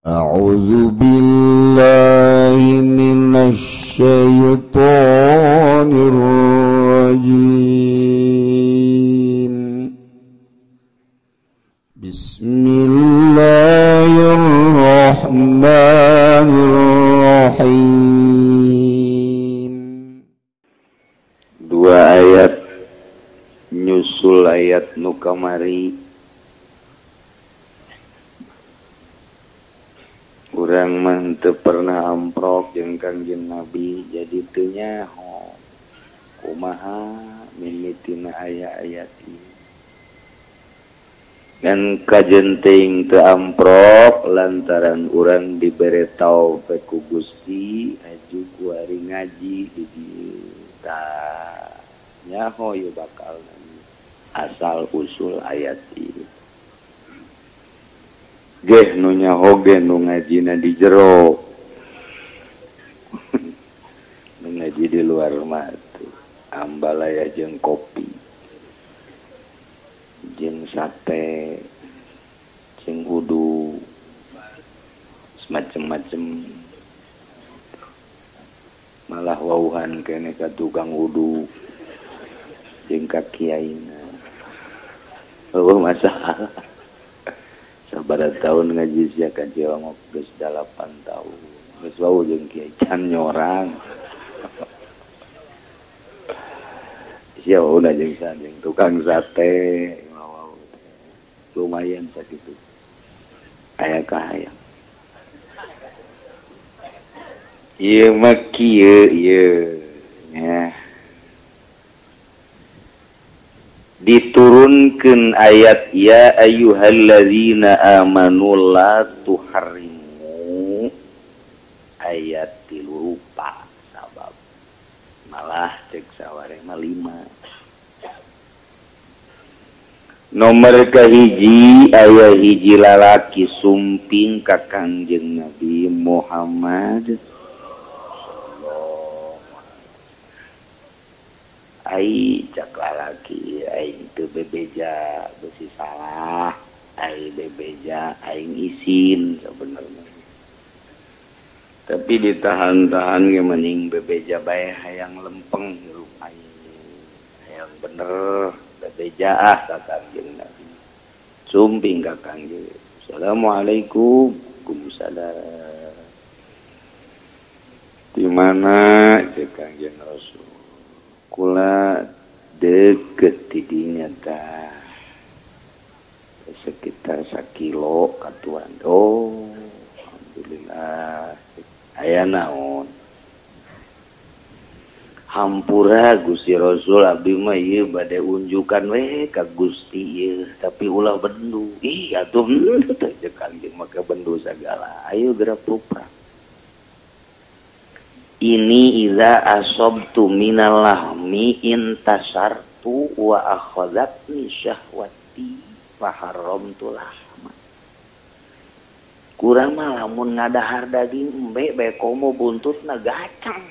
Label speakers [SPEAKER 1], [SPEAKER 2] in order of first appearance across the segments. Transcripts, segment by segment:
[SPEAKER 1] A'udzu billahi minasy syaithanir rajim. Bismillahirrahmanirrahim.
[SPEAKER 2] Dua ayat nyusul ayat nu kamari. Urang mah teu pernah amprok jeung Kangjeng Nabi, jadi teu nyaho kumaha mimitina aya-ayat ieu. Ngan kajen teuing teu amprok lantaran urang dibere taufik ku Gusti aju kuari ngaji di dieu. Tah nyaho ieu bakal asal usul ayat ieu. Geh nu nyaho ge nu ngajina di jero. Nu ngaji di luar mah tuh ambalaya jeung kopi, jeung sate, jeung udu, semacam-macam. Malah wauhan kene ka tukang udu jeung ka kiaina. Eueuh masalah. Sabaraha tahun ngaji sia ka Ciongok geus 8 tahun. Geus wau jeung kiai can nyorang. Sia wau jeung jeung tukang sate. Lumayan sakitu. Aya kahayang. Ieu mah kieu ieu nya. Diturunkan ayat ya ayyuhallazina amanu la tuharrimu, ayat 3 rupa sabab malah cek saware mah 5. Nomor kahiji aya hiji lalaki sumping ka Kangjeng Nabi Muhammad. Ai cak lalaki aing teu bebeja besi salah, ai bebeja aing isin sebenarnya. Tapi ditahan-tahan ge mending bebeja bae hayang lempeng hirup aing. Hayang bener bebeja ah ka Kangjeng Nabi. Sumping ka Kangjeng. Assalamualaikum. Waalaikumsalam. Di mana cek Kangjeng Rasul? Kula deket tidinya tah sekitar 1 kilo katuan. Oh, alhamdulillah. Aya naon? Hampura Gusti Rasul abdi mah ieu bade unjukan we ka Gusti ieu, tapi ulah bendu. Ih atuh henteu teh Kangjeng make bendu sagala. Ayo geura puprak. Ini iza asobtu minal lahmi intasartu wa akhadhatni syahwati faharamtu lahma. Kurang mah lamun ngadahar daging embe bae komo buntutna gacang.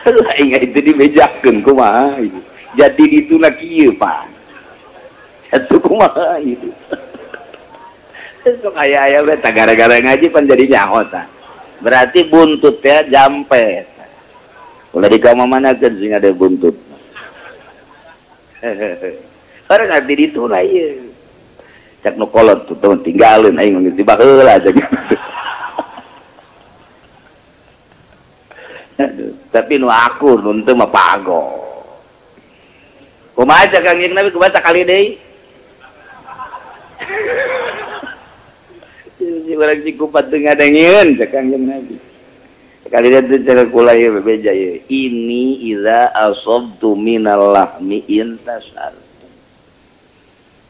[SPEAKER 2] Aduh aing itu dibejakeun kumaha ieu. Jadi dituna kieu Pak. Satu kumaha itu. Sok aya-aya we tah gara-gara ngaji pan jadi nyaho tah. Berarti buntut ya jampe. Ulah di kamamanakeun sing ada buntut. Orang ngerti dituna ieu. Cak nu kolot tuh tinggalin aing geus dibaheula cak. Aduh, tapi nu akur nu teu mah pago. Kumaha cak Kangjeng Nabi kumaha sakali deui? Si orang cikupat teu ngadengieun cek Kangjeng Nabi. Sekali dia teh cara kula ieu bebeja ieu. Ini iza asabtu minal lahmi intasartu.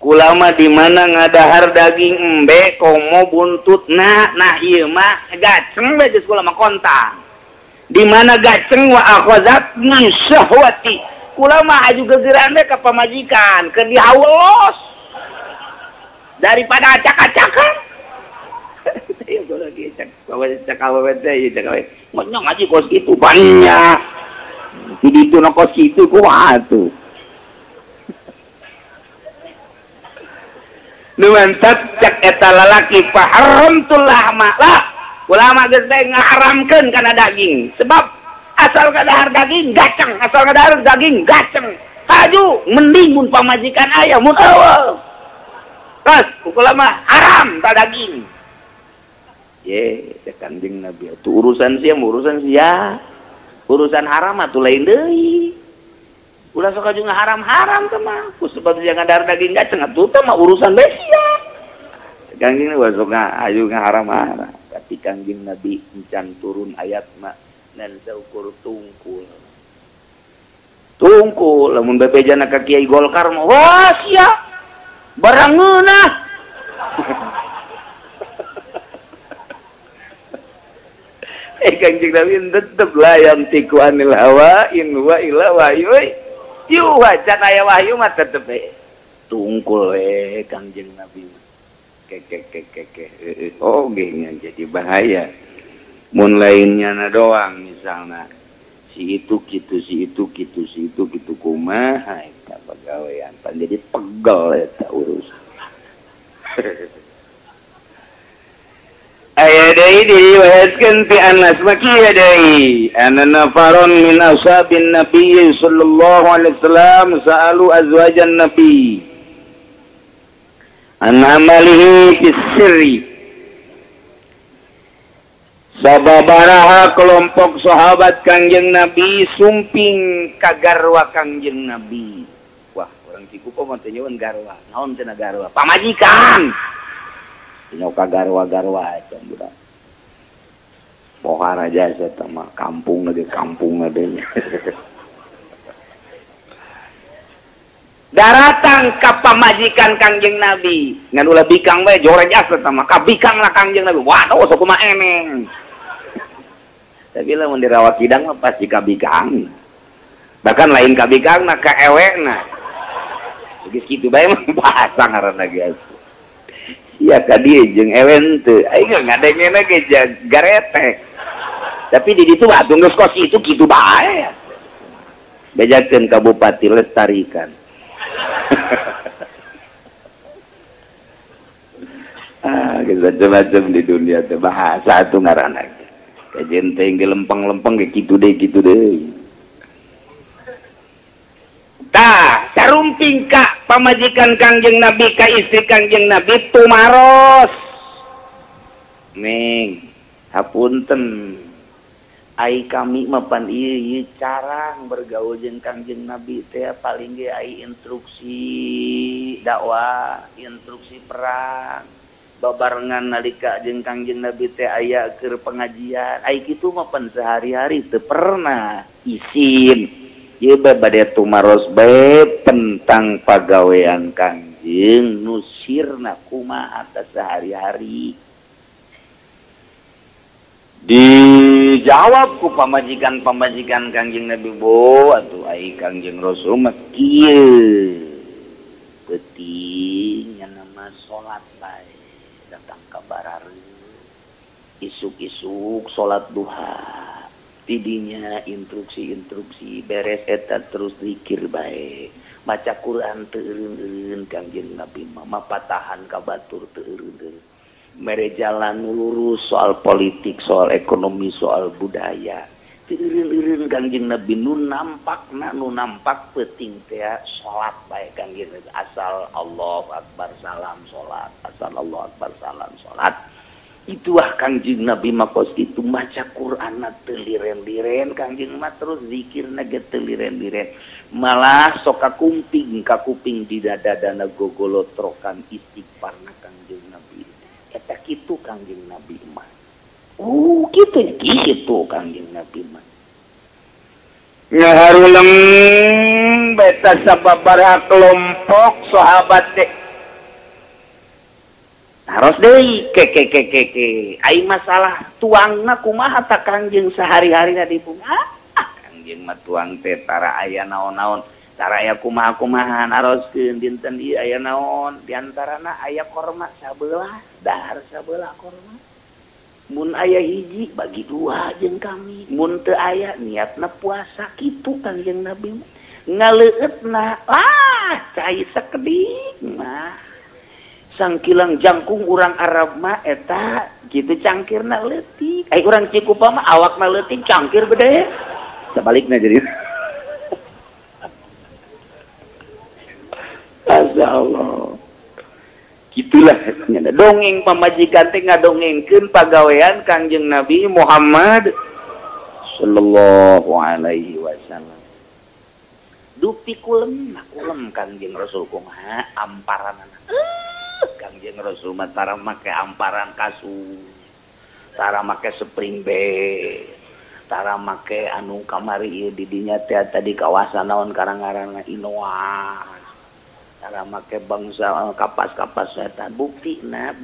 [SPEAKER 2] Kula mah di mana ngadahar daging embe komo buntutna, nah ieu mah gaceng we geus kula mah kontang. Di mana gaceng wa akhazatni syahwati. Kula mah aju gegeran we ka pamajikan, keur dihaulos. Daripada acak-acakan. Iya, gue lagi cak, cak awewe teh, cak awewe. Monyong ngaji kos kitu banyak. Di ditu na kos kitu kumaha tuh. Nu mantap cek eta lalaki faharamtul lahma lah. Ulama geus bae ngaharamkeun kana daging. Sebab asal kadahar daging gaceng, asal kadahar daging gaceng. Haju mending mun pamajikan aya mun eueuh. Terus ulama haram ta daging. Ye, cek Kanjeng Nabi itu urusan sia, urusan sia. Urusan haram atuh lain deui. Ulah sok aju ngaharam-haram teh mah. Ku sebab sia ngadahar daging gaceng atuh teh mah urusan bae sia. Kanjeng Nabi sok aju ngaharam-haram. Tapi Kanjeng Nabi encan turun ayat mah ngan saukur tungkul. Tungkul lamun bebejana ka Kiai Golkar mah wah sia barang ngeunah. Kanjeng Nabi tetep la yantiku anil hawa in huwa illa wahyu yuha. Can aya wahyu mah tetep we tungkul we Kanjeng Nabi mah. Keke oh geunya jadi bahaya mun lainnya na doang misalna si itu kitu si itu kitu si itu kitu kumaha eta pagawean pan jadi pegel eta urusan. Aya deui diriwayatkeun ti Anas mah kieu deui anna nafaron min ashabin nabi sallallahu alaihi wasallam sa'alu azwajan nabi an amalihi fis sirri. Sababaraha kelompok sahabat Kangjeng Nabi sumping ka garwa Kangjeng Nabi. Wah, orang Cikupa mah teh nyieun garwa. Naon cenah garwa? Pamajikan. Nyawa ka garwa-garwa acan budak. Pohara jasa eta mah kampung lagi kampung adanya. Daratang ka pamajikan Kangjeng Nabi. Ngan ulah bikang bae joreg asa eta mah. Ka bikang lah Kangjeng Nabi. Waduh sok kumaha eneng. Tapi lamun dirawat kidang mah pasti ka bikang. Bahkan lain ka bikang na ka ewekna. Geus kitu bae mah bahasa ngaranna geus. Sia ka dieu jeung ewen teu. Aing ngadengena ge garetek. Tapi di ditu atuh geus kos itu kitu bae. Bejakeun ka bupati lestarikan. Ah, macam-macam di dunia teh bahasa atuh ngaranna. Kajen teh lempeng-lempeng ge kitu deui kitu deui. Tah, sarumping ka pamajikan Kangjeng Nabi ka istri Kangjeng Nabi tumaros. Neng, hapunten. Ai kami mah pan ieu carang bergaul jeung Kangjeng Nabi teh paling ge ai instruksi dakwah, instruksi perang. Babarengan nalika jeung Kangjeng Nabi teh aya keur pengajian. Ai kitu mah pan sehari-hari teu pernah isin. Ieu bae bade tumaros bae tentang pagawean Kangjeng nu sirna kumaha sehari-hari. Dijawab ku pamajikan-pamajikan Kangjeng Nabi bo atuh ai Kangjeng Rasul mah kieu. Peuting nya nama salat bae datang ka barare. Isuk-isuk salat duha. Tidinya instruksi-instruksi beres eta terus zikir bae. Maca Quran teu eureun-eureun Kangjeng Nabi mah mapatahan ka batur teu eureun-eureun. Mere jalan lurus soal politik, soal ekonomi, soal budaya. Teu eureun-eureun Kangjeng Nabi nu nampakna nu nampak peuting teh salat bae Kangjeng Nabi. Asal Allahu Akbar salam salat, asal Allahu Akbar salam salat. Itulah Kangjeng Nabi mah kos kitu maca Qur'anna teu liren-liren Kangjeng mah terus zikirna ge teu liren-liren. Malah sok kakumping kakuping di dada-dana gogolotrokan istighfarna Kangjeng Nabi. Eta kitu Kangjeng Nabi mah. Oh, kitu kitu Kangjeng Nabi mah. Ngaharuleng beta sababaraha kelompok sahabat teh. Taros deui ke ke ke ke ke. Ai masalah tuangna kumaha ta Kangjeng sehari-harina di bunga? Ah, Kangjeng mah tuang teh tara aya naon-naon. Tara aya kumaha-kumaha naroskeun dinten ieu aya naon. Di antarana aya korma sabelah, dahar sabelah korma. Mun aya hiji bagi dua jeung kami. Mun teu aya niatna puasa kitu Kangjeng Nabi. Ngaleueutna ah cai sakedik mah. Sangkilang jangkung urang Arab mah eta kitu cangkirna leutik. Ai urang Cikupa mah awakna leutik cangkir gede. Sebalikna jadi. Masya Allah. Gitulah dongeng pamajikan teh ngadongengkeun pagawean Kangjeng Nabi Muhammad sallallahu alaihi wasallam. Dupi kulem, kulem Kangjeng Rasul kumaha amparanana. Kangjeng Rasul mah tara make amparan kasur, tara make spring bed, tara make anu kamari ieu di dinya teh tadi kawasan naon karang-ngaranna Inoa. Tara make bangsa kapas-kapas eta buktina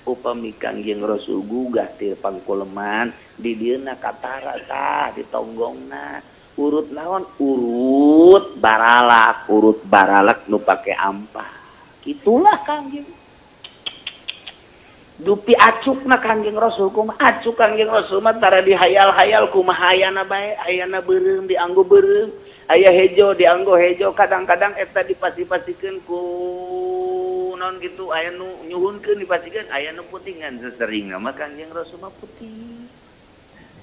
[SPEAKER 2] upami Kangjeng Rasul gugah ti pangkuleman di dieuna katara tah ditonggongna urut naon urut baralak nu pake ampah kitulah Kangjeng dupi acukna Kangjeng Rasul kumaha acuk Kangjeng Rasul mah tara dihayal-hayal kumaha hayana bae hayana beureum dianggo beureum aya hejo dianggo hejo kadang-kadang eta dipasti-pastikeun ku naon kitu aya nu nyuhunkeun dipastikeun aya nu putingan sesering mah Kangjeng Rasul mah putih.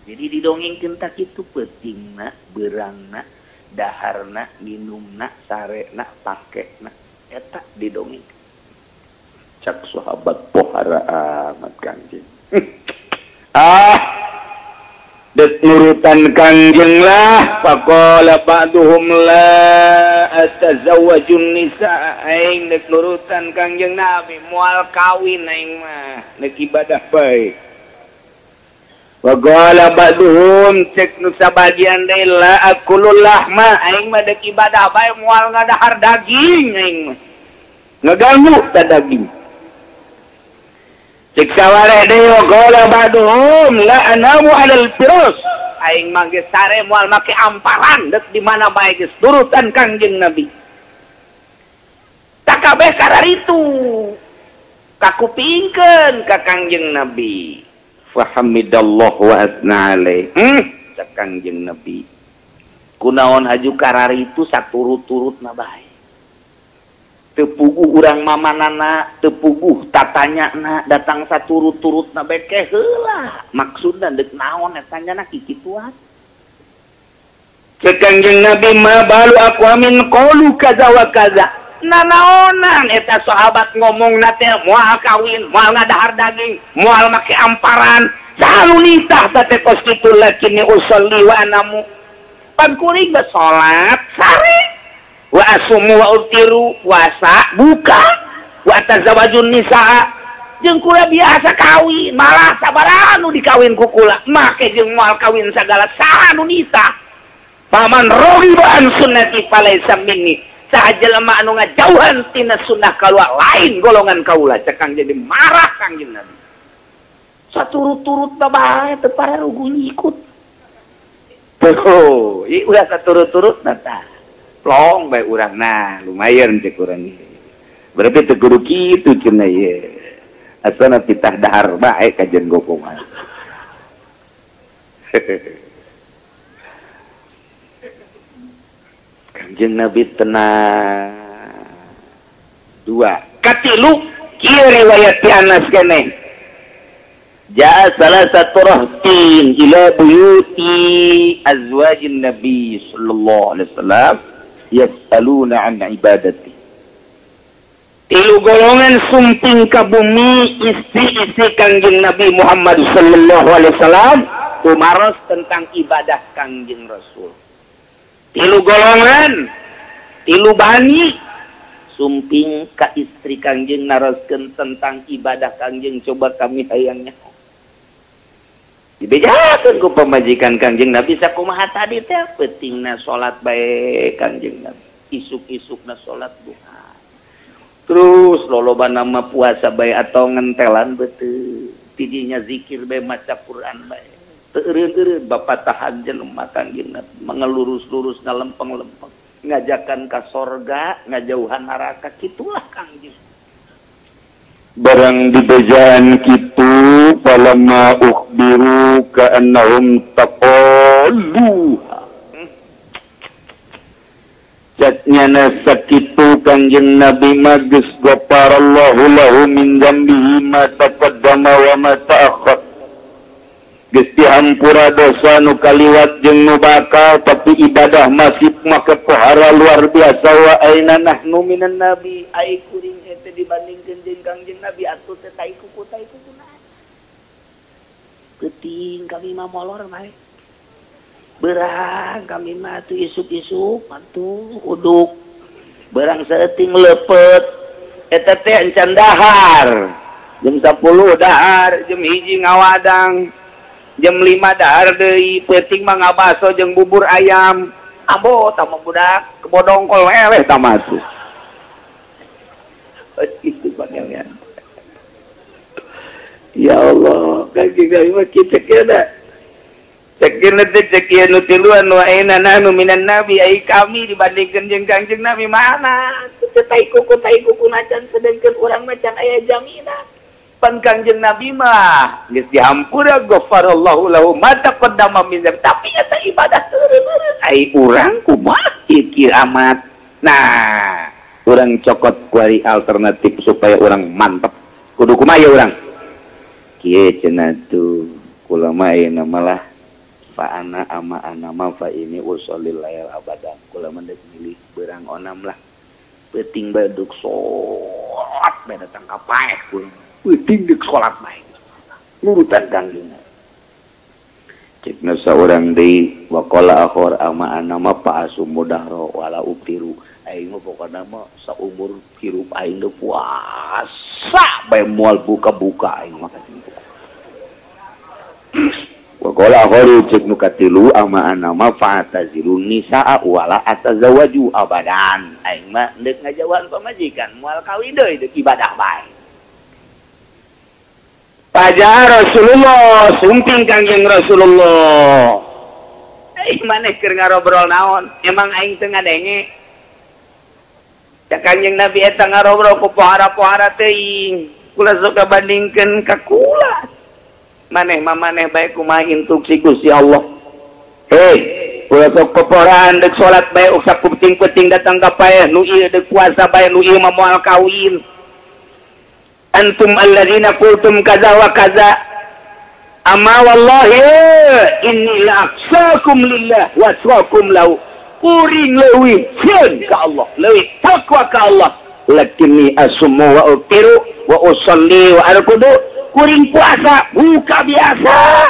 [SPEAKER 2] Jadi didongengkeun tah kitu peutingna beurangna daharna minumna sarena pakena eta didongeng. Cak sahabat pohara amat Kangjeng. Ah dek nurutan Kangjeng lah faqala ba'duhum la atazawwajun nisa aing dek nurutan Kangjeng Nabi moal kawin aing mah dek ibadah bae. Waqala ba'duhum cek nu sabagian deui la akulul lahma aing mah dek ibadah bae moal ngadahar daging aing mah ngaganggu ta daging. Cek sawareh deui waqala ba'duhum la anamu 'alal firas aing mah geus sare moal make amparan dek di mana bae geus turutan Kangjeng Nabi. Takabeh kararitu kakupingkeun ka Kangjeng Nabi. Fahamidallah wa atsna alaih. Cek Kangjeng Nabi. Kunaon haju kararitu saturut-turutna bae. Teu puguh urang mamanana, teu puguh tatanyana, datang saturut-turutna bae ke heula. Maksudna deuk naon eta nya kikituan. Cek Kangjeng Nabi ma balu aqwamin qalu kaza wa kaza. Nanaonan eta sahabat ngomongna teh moal kawin, moal ngadahar daging, moal make amparan. Salu nitah teh kos kitu lakini usolli wa anamu. Pan kuring geus salat sare. Wa asumu wa utiru puasa buka wa tazawwajun nisaa jeung kula biasa kawin malah sabaraha nu dikawin ku kula make jeung moal kawin sagala saha nu nitah. Faman raghiba an sunnati falaisa minni. Saha jelema anu ngajauhan tina sunnah kaluar lain golongan kaula. Cek Kangjeng jadi marah Kangjeng Nabi. Saturut-turut bae teu pararuguh ngikut. Tuh, ieu ulah saturut-turut tah. Plong bae urang nah lumayan cek urang ieu. Berarti teu kudu kitu cenah ieu. Asana pitah dahar bae kajen gokongan. Kangjeng Nabi tenang. Dua. Katilu kieu riwayat ti Anas keneh. Jaa salah satu rahtin ila buyuti azwajin Nabi sallallahu alaihi wasallam yas'aluna an ibadati. Tilu golongan sumping ka bumi istri-istri Kangjeng Nabi Muhammad sallallahu alaihi wasallam tumaros tentang ibadah Kangjeng Rasul. Tilu golongan, tilu bani sumping ka istri Kangjeng naroskeun tentang ibadah Kangjeng coba kami hayangnya. Dibejakeun ku pamajikan Kangjeng Nabi sakumaha tadi teh peutingna salat bae Kangjeng Nabi, isuk-isukna salat duha. Terus loloba nama puasa bae atau ngentelan beuteung, tidinya zikir bae maca Quran bae. Teu eureun-eureun bapatahan jelema Kangjeng Nabi mengelurus-lurus ngalempeng-lempeng, ngajakan ka sorga, ngajauhan neraka, kitulah Kangjeng.
[SPEAKER 1] Barang dibejaan kitu falamma ukhbiru ka'annahum taqalluha. Caknya sakitu Kanjeng Nabi mah geus ghafarallahu lahu min dzambihi ma taqaddama wa ma ta'akhkhar. Geus dihampura dosa nu kaliwat jeung nu bakal, tapi ibadah masih make pohara luar biasa. Wa aina nahnu minan nabi, ai kuring eta dibandingkeun jeung Kangjeng Nabi atuh teh tai kuku na.
[SPEAKER 2] Peuting kami mah molor bae. Berang kami mah atuh isuk-isuk atuh uduk.
[SPEAKER 1] Berang saeuting lepet eta teh encan dahar. Jam 10 dahar, jam 1 ngawadang. Jam 5 dahar deui, peuting mah ngabaso jeung bubur ayam. Ambo tah mah budak kebodongkol eleh tah mah atuh. Kitu pangeran. Ya Allah, kaki kami mah kitu kena. Cekin teh cekieu nu tiluan wa aina nahnu minan nabi, ai kami dibandingkeun jeung Kangjeng Nabi mana?
[SPEAKER 2] Teu tai kuku nacan sedengkeun urang mah can aya jaminan.
[SPEAKER 1] Pan Kangjeng Nabi mah geus dihampura ghafarallahu lahu ma taqaddama min dzambi, tapi eta ibadah teureun-eureun. Ai urang kumaha kieu amat. Nah, urang cokot kuari alternatif supaya urang mantep. Kudu kumaha ya urang? Kieu cenah tuh kula mah ayeuna malah fa ana ama ana ma fa ini usholil lail abadan. Kula mah deuk milih beurang onam lah. Peuting bae deuk salat bae datang ka paeh kula. Peuting deuk salat bae. Nurutan Kangjeng. Cekna saurang deui waqala akhor ama ana ma fa asumudahro wala utiru. Aing mah pokona mah saumur hirup aing deuk puasa bae moal buka-buka aing mah. Waqala akharu cek nu katilu ama ana ma fa'tazilun nisaa wala atazawaju abadan. Aing mah deuk ngajauhan pamajikan moal kawin deui deuk ibadah bae. Pajar Rasulullah sumping Kangjeng Rasulullah.
[SPEAKER 2] Aing maneh keur ngarobrol naon? Emang aing teu ngadenge.
[SPEAKER 1] Cak Kangjeng Nabi eta ngarobrol ku pohara-pohara teuing. Kula sok bandingkeun ka kula. Maneh mah maneh bae kumaha instruksi Gusti Allah. Hei, ulah sok poporan deuk salat bae uksa penting-penting datang ka paeh nu ieu deuk puasa bae nu ieu mah moal kawin. Antum alladzina qultum kaza wa kaza. Amma wallahi inni la akhshakum lillah wa aswakum lahu. Kuring leuwih sieun ka Allah, leuwih takwa ka Allah. Lakinni asumu wa utiru wa usalli wa arkudu. Kuring puasa buka biasa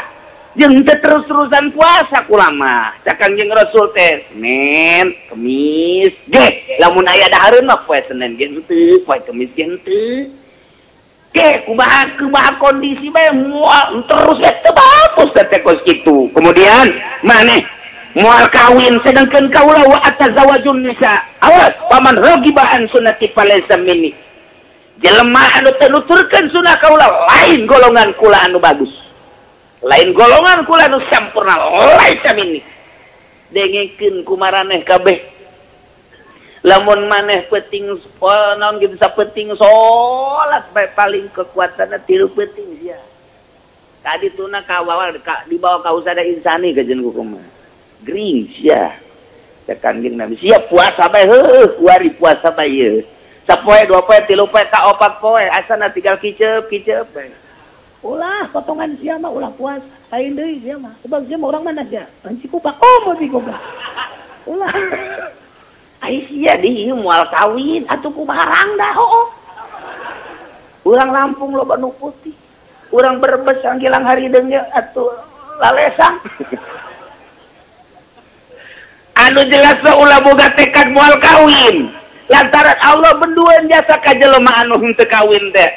[SPEAKER 1] jeung teu terus-terusan puasa kulama. Cak Kangjeng Rasul teh Senin, Kemis ge lamun aya dahareun mah poe Senin ge henteu, poe Kemis ge henteu. Ge kumaha kumaha kondisi bae moal terus we teu bagus teh kos kitu. Kemudian maneh moal kawin sedangkeun kaula wa atazawajun nisa. Awas paman ragiba an sunnati falaysa minni. Jelema anu teu nuturkeun sunah kaula lain golongan kula anu bagus. Lain golongan kula anu sampurna laisa minni.
[SPEAKER 2] Dengekeun ku maraneh kabeh. Lamun maneh peuting naon kitu sapeting salat bae paling kekuatanna 3 peuting sia. Tadi tuna kawawa dibawa ka usada insani kajen ku kumaha. Gering sia. Cak Kangjeng Nabi sia puasa bae heuh kuari puasa bae ieu. Sapoe, dua poe, tilu poe, ka opat poe, asana tinggal kicep, kicep.
[SPEAKER 3] Ulah potongan sia mah ulah puas, lain deui sia mah. Sebab sia mah orang mana sia? Orang Cikupa, oh mau Cikupa. Ulah.
[SPEAKER 2] Ai sia di moal kawin atuh kumaha rangda hooh. Urang Lampung loba nu putih. Urang Brebes anggilang harideung ge atuh lalesang.
[SPEAKER 1] Anu jelas ulah boga tekad moal kawin. Lantaran Allah benduan jasa ka jelema anu henteu kawin teh.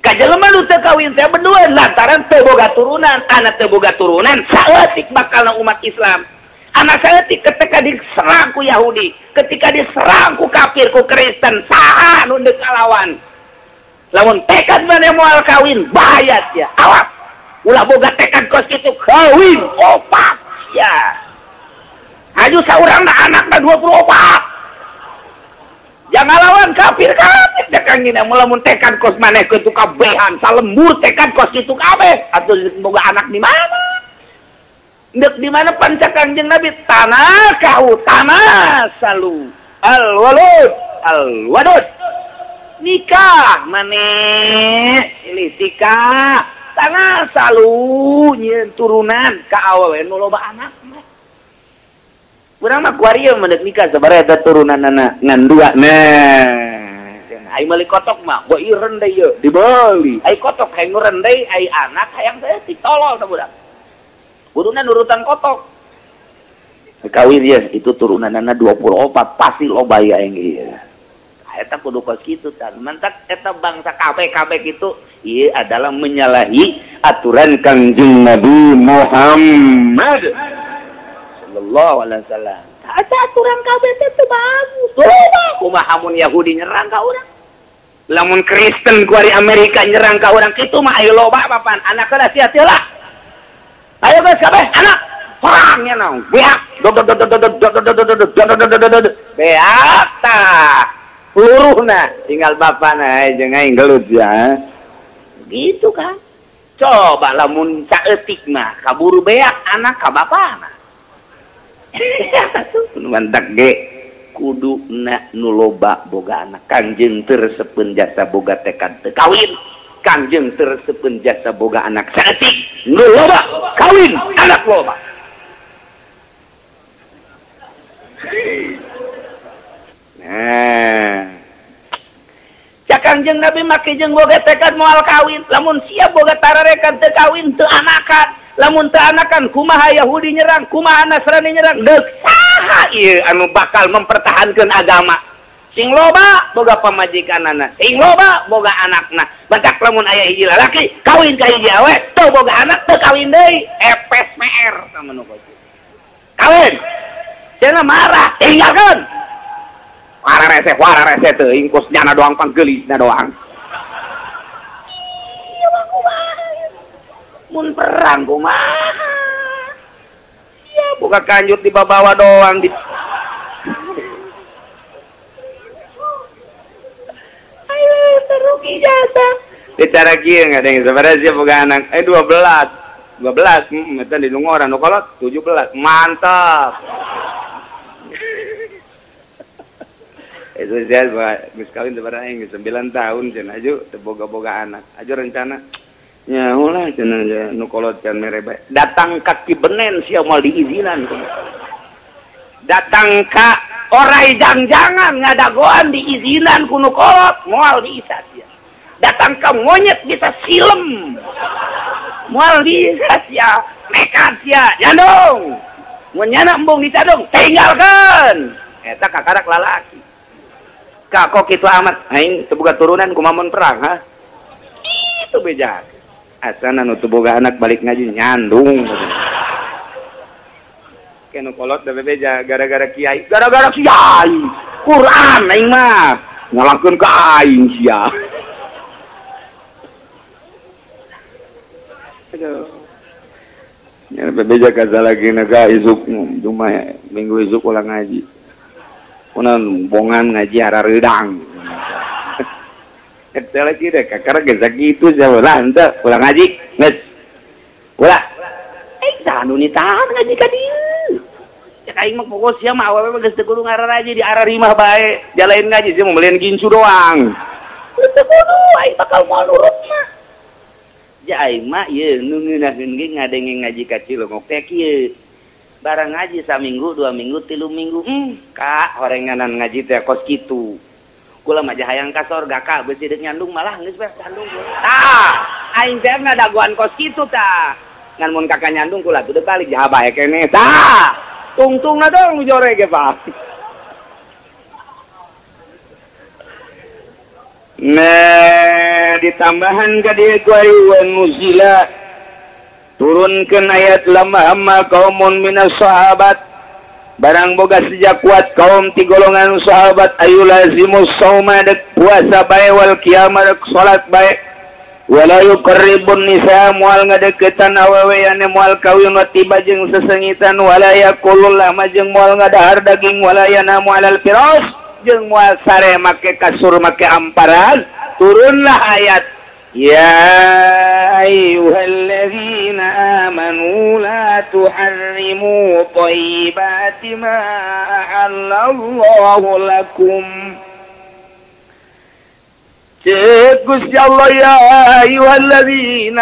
[SPEAKER 1] Ka jelema nu teu kawin teh benduan lantaran teu boga turunan, anak teu boga turunan saeutik bakalna umat Islam. Anak saeutik ketika diserang ku Yahudi, ketika diserang ku kafir ku Kristen, saha anu deuk kalawan? Lamun tekad maneh moal kawin, bahaya sia. Awas. Ulah boga tekad kos kitu kawin opat sia. Haju saurangna anakna 24. Jangan lawan kafir kafir cek Kangjeng Nabi lamun tekad kos maneh kitu kabehan salembur tekad kos kitu kabeh atuh boga anak di mana? Ndek di mana pan cek Kangjeng Nabi tanah kau tanah salu al walud al-wadud. Nikah maneh pilih tikah tangan salu nyieun turunan ka awewe nu loba anak mah. Urang mah kuari ieu mah nikah sabaraha eta turunanana ngan dua. Nah, ai meuli kotok mah gua ieu rendai ieu dibeli. Ai kotok hayang nu rendai, ai anak hayang saeutik tolol tah budak. Kuduna nurutan kotok. Kawin ya itu turunanana 24 pasti loba ya yang ieu. Eta kudu kos kitu tah. Mantak eta bangsa kabeh-kabeh kitu ieu adalah menyalahi aturan Kangjeng Nabi Muhammad sallallahu alaihi wasallam. Eta aturan kabeh teh teu bagus. Loba kumaha mun Yahudi nyerang ka urang? Lamun Kristen ku ari Amerika nyerang ka urang kitu mah ayo loba papan anak heula sia teu lah. Ayo geus kabeh anak perangnya naon beak beak tah luruhna tinggal bapana jeung aing gelut ya. Gitu kan. Coba lamun saeutik mah kaburu beak anak ka bapana. Mantak ge kuduna nu loba boga anak. Kangjeng teu resepeun jasa boga tekad teu kawin. Kangjeng teu resepeun jasa boga anak saeutik nu loba kawin anak loba. Nah, cak Kangjeng Nabi make jeung boga tekad moal kawin. Lamun siap boga tararekan teu kawin teu anakan. Lamun teu anakan kumaha Yahudi nyerang, kumaha Nasrani nyerang, deuk saha ieu anu bakal mempertahankeun agama. Sing loba boga pamajikanana, sing loba boga anakna. Batak lamun aya hiji lalaki kawin ka hiji awe, teu boga anak teu kawin deui, epes meer sama nu kawin. Cenah marah, tinggalkeun. Wara rese teuing kos nyana doang panggeulisna doang. Ieu mah kumaha? Mun perang kumaha? Sia buka kanjut di babawa doang di. Ayo terugi jasa. Bicara kieu ngadeng sabaraha sia boga anak? 12. 12, eta di lungoran nu kolot 17. Mantap. Itu saya geus kawin sabaraha aing 9 tahun cenah aju teu boga-boga anak. Aju rencana nyaho lah cenah nu kolot can mere bae. Datang ka Kibenen sia moal diizinan. Datang ka orai jangjangan ngadagoan diizinan ku nu kolot moal diisa sia. Datang ka monyet bisa silem. Moal diisa sia, nekat sia, nyandung. Mun nyana embung dicadung, tinggalkeun. Eta kakarak lalaki. Kak kok kitu amat aing teu boga turunan kumaha mun perang ha? Itu beja. Asana nu teu boga anak balik ngaji nyandung. Kenu kolot da bebeja gara-gara kiai, gara-gara kiai. Quran aing mah ngalangkeun ka aing sia. Aduh. Nya bebeja kasalagina ka isuk cuma minggu isuk ulang ngaji. Kunan bongan ngaji harareudang. Eta lagi deh kakara geus sakitu sia ulah henteu ulah ngaji geus. Ulah. Saha nu nitahan ngaji ka dieu. Cek aing mah pokok sia mah awewe mah geus teu kudu ngararaji di ararimah bae. Jalain ngaji sia mah gincu doang. Teu kudu aing bakal moal nurut mah. Ja aing mah ieu nu ngeunaheun ge ngadenge ngaji ka Cilongok teh kieu. Barang ngaji saminggu, 2 minggu, 3 minggu, kak horenganan ngaji teh kos kitu. Kula mah hayang ka sorga kak beusi deuk nyandung malah geus bae sandung. Tah, aing teh ngadagoan kos kitu tah. Ngan mun kakak nyandung kula tuh balik jaha bae keneh. Tah, tungtungna dong jore ge Pak. Nah, ditambahan ka dieu ku wa nuzila. Turunkan ayat lama amma kaumun minas sahabat. Barang boga sejak kuat kaum ti golongan sahabat ayu lazimus sauma dek puasa bae wal qiyamah dek salat bae. Wala yuqarribun nisa moal ngadeukeutan awewe ane moal kawin wa tiba jeung sesengitan wala yaqulul lama jeung moal ngadahar daging wala yanamu alal firas jeung moal sare make kasur make amparan. Turunlah ayat Ya ayyuhalladzina amanu la tuharrimu thayyibati ma ahallallahu lakum. Cek Gusti Allah ya ayyuhalladzina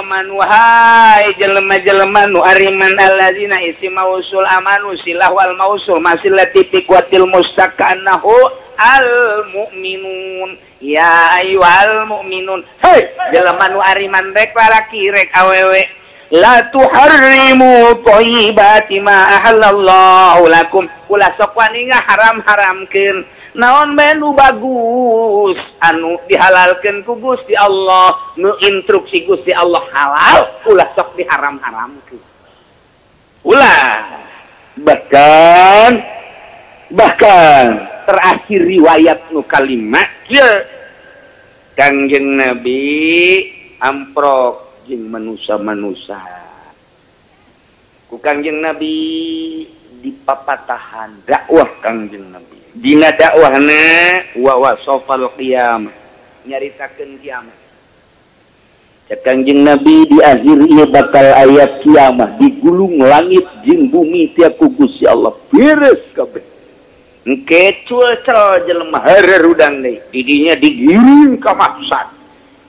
[SPEAKER 1] amanu hai jelema-jelema nu ariman alladzina isi mausul amanu silah wal mausul masilati fi quwwatil mustaqannahu al mu'minun ya ayyuhal mu'minun hei jelema nu ariman rek lalaki rek awewe la tuharrimu thayyibati ma ahallallahu lakum ulah sok wani ngaharam-haramkeun naon bae nu bagus anu dihalalkeun ku Gusti Allah nu instruksi Gusti Allah halal ulah sok diharam-haramkeun ulah bahkan terakhir riwayat nu kalima kieu Kangjeng Nabi amprok jeung manusa-manusa ku Kangjeng Nabi dipapatahan dakwah Kangjeng Nabi dina dakwahna wa wasafal qiyamah nyaritakeun kiamat cek Kangjeng Nabi di akhir ieu bakal aya kiamat digulung langit jeung bumi tiap ku Gusti Allah beres kabeh engke cuel jelema harerudang deui didinya digiring ka mahsyar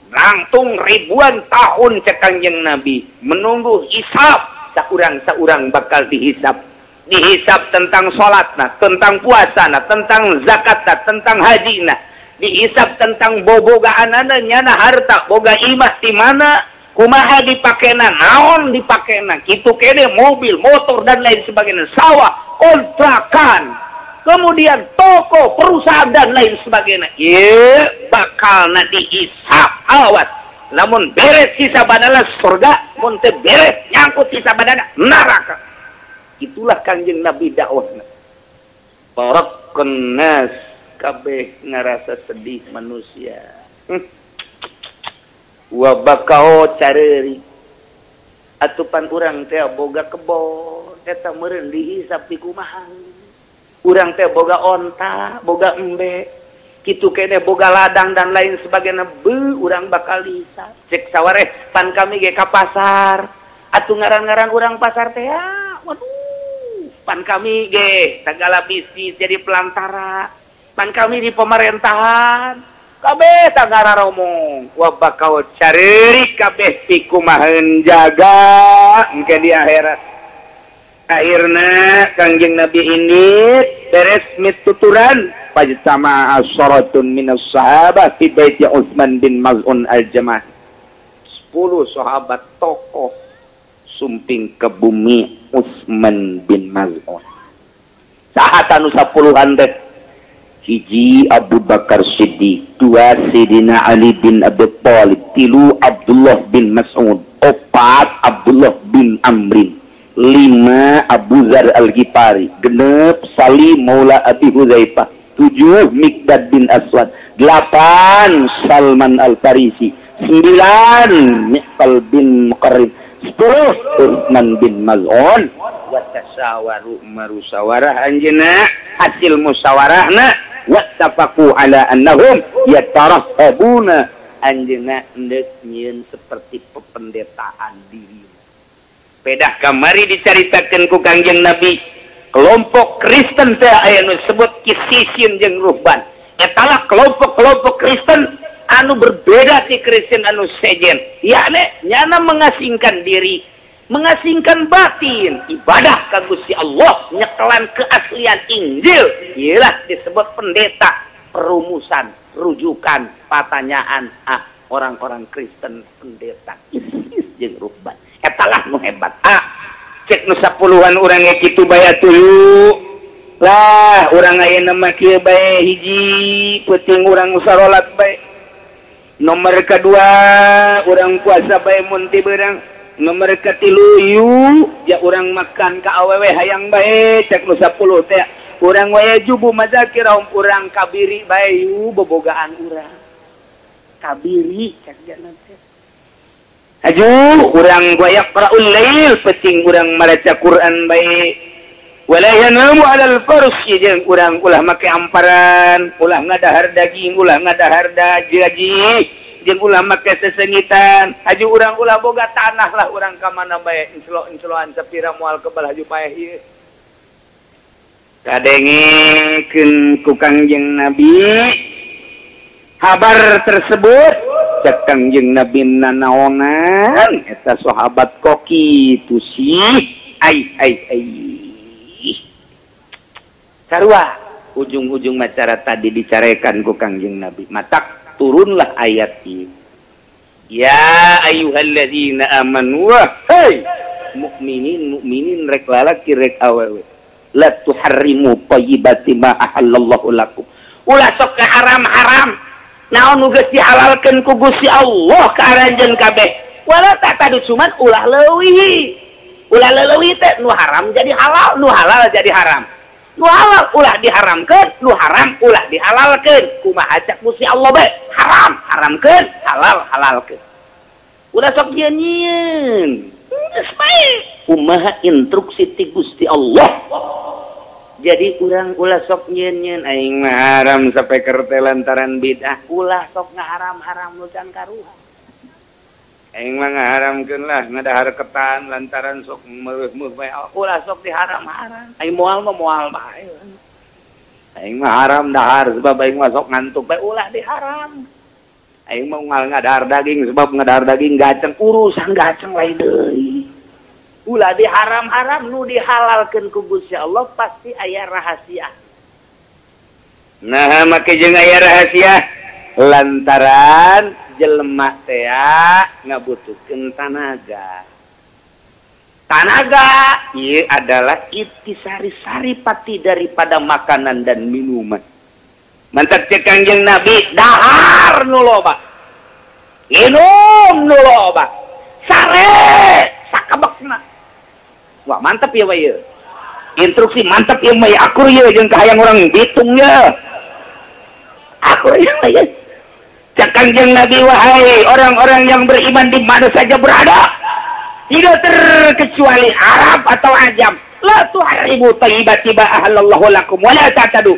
[SPEAKER 1] langtung ribuan tahun cek Kangjeng Nabi menunggu hisab saurang-saurang bakal dihisab dihisab tentang salatna, tentang puasana, tentang zakatna, tentang hajina, dihisab tentang bobogaanana nyana harta, boga imah di mana, kumaha dipakena, naon dipakena, kitu kene mobil, motor dan lain sebagainya, sawah, kontrakan, kemudian toko, perusahaan dan lain sebagainya. Ieu bakalna dihisab, awas. Lamun beres hisabana surga, mun teu beres nyangkut hisabana neraka. Itulah Kangjeng Nabi dakwahna. Barakun nas kabeh ngarasa sedih manusia. Wa bakao careuri. Atupan urang teh boga kebon, eta meureun dihisab di kumaha. Urang teh boga onta, boga embe, kitu kene boga ladang dan lain sebagainya, beuh urang bakal dihisab. Cek sawareh pan kami ge ka pasar. Atuh ngaran-ngaran urang pasar teh ya, waduh. Pan kami ge segala bisnis jadi pelantara, pan kami di pemerintahan kabeh tagara romong wa bakal careurik kabeh pikumaheun jaga engke di akhirat. Akhirna Kangjeng Nabi ini beres mituturan fajtama asyaratun minas sahabah fi baiti Utsman bin Maz'un al-Jamah. 10 sahabat tokoh sumping ke bumi Utsman bin Maz'un. Saha tanu 10-an teh? Hiji Abu Bakar Siddiq, dua Sayyidina Ali bin Abi Thalib, tilu Abdullah bin Mas'ud, opat Abdullah bin Amrin, lima Abu Dzar Al-Ghifari, genep Salim Maula Abi Hudzaifah, 7 Miqdad bin Aswad, 8 Salman Al-Farisi, 9 Miqtal bin Muqarrin, 10 Utsman bin Maz'un. Wa tasawaru marusawarah anjeunna hasil musyawarahna wattafaqu ala annahum yatarahhabuna anjeunna endek nyieun seperti pependetaan diri. Pedah kamari dicaritakeun ku Kangjeng Nabi kelompok Kristen teh aya nu disebut kisisin jeung ruhban. Etalah kelompok-kelompok Kristen anu berbeda ti Kristen anu sejen, yakni nyana mengasingkan diri, mengasingkan batin, ibadah ka Gusti Allah, nyekelan keaslian Injil, ialah disebut pendeta, perumusan, rujukan, pertanyaan orang-orang Kristen pendeta isis jeung ruhban. Etalah nu hebat. Cek nu 10-an urang ge kitu bae atuh. Lah urang ayeuna mah kieu bae hiji peuting urang sarolat bae. Nomor kedua urang puasa bae mun ti beurang. Nomor katilu ya urang makan ka awewe hayang bae cek nu 10 teh. Urang wae jubu mazakirahum urang kabiri bae yu bobogaan urang. Kabiri cek jana teh. Aju urang wayak qra'ul lail peuting urang maca Quran bae. Wala yanamu 'alal farsi jeung urang ulah make amparan, ulah ngadahar daging, ulah ngadahar gaji, jeung ulah make sesengitan. Haju urang ulah boga tanah lah urang ka mana bae enclo-encloan sapira moal kebal haju paeh ieu. Kadengekeun ku Kangjeng Nabi Kabar tersebut cek Kangjeng Nabi nanaonan eta sahabat kok kitu sih ai ai ai sarua ujung-ujung macara tadi dicarekan ku Kangjeng Nabi matak turunlah ayat ini ya ayyuhalladzina amanu hey mukminin mukminin rek lalaki rek awewe la tuharrimu thayyibati ma ahallallahu lakum ulah sok ka haram-haram naon nu geus dihalalkeun ku Gusti Allah ka aranjeun kabeh wala tadu cuman ulah leuwih ulah leuwih teh nu haram jadi halal nu halal jadi haram nu halal ulah diharamkeun nu haram ulah dihalalkeun kumaha cak Gusti Allah bae haram haramkeun halal halalkeun ulah sok nyieun geus bae kumaha instruksi ti Gusti Allah. Jadi urang ulah sok nyeun-nyeun aing mah haram sapeker teh lantaran bid'ah ulah sok ngaharam-haram nu can karuha aing mah ngaharamkeun lah ngadahar ketan lantaran sok meuh-meuh bae ulah sok diharam-haram aing moal mah moal bae aing mah haram dahar sebab aing mah sok ngantuk bae ulah diharam aing mah unggal ngadahar daging sebab ngadahar daging gaceng urusan gaceng lain deui ulah diharam-haram nu dihalalkeun ku Gusti Allah pasti aya rahasia. Nah, make jeung aya rahasia lantaran jelema teh ngabutuhkeun tanaga. Tanaga ieu adalah intisari-sari pati daripada makanan dan minuman. Mantap cek Kangjeng Nabi dahar nu loba. Minum nu loba. Sare sakabekna. Wah mantap ya Pak ya. Instruksi mantap ya Pak ya. Akur ya jeung kahayang orang Bitung ya. Akur ya Pak ya. Cak Kangjeng Nabi wahai orang-orang yang beriman di mana saja berada, tidak terkecuali Arab atau Ajam. La tuharimu thayyibati ma ahallallahu lakum wa la ta'tadu.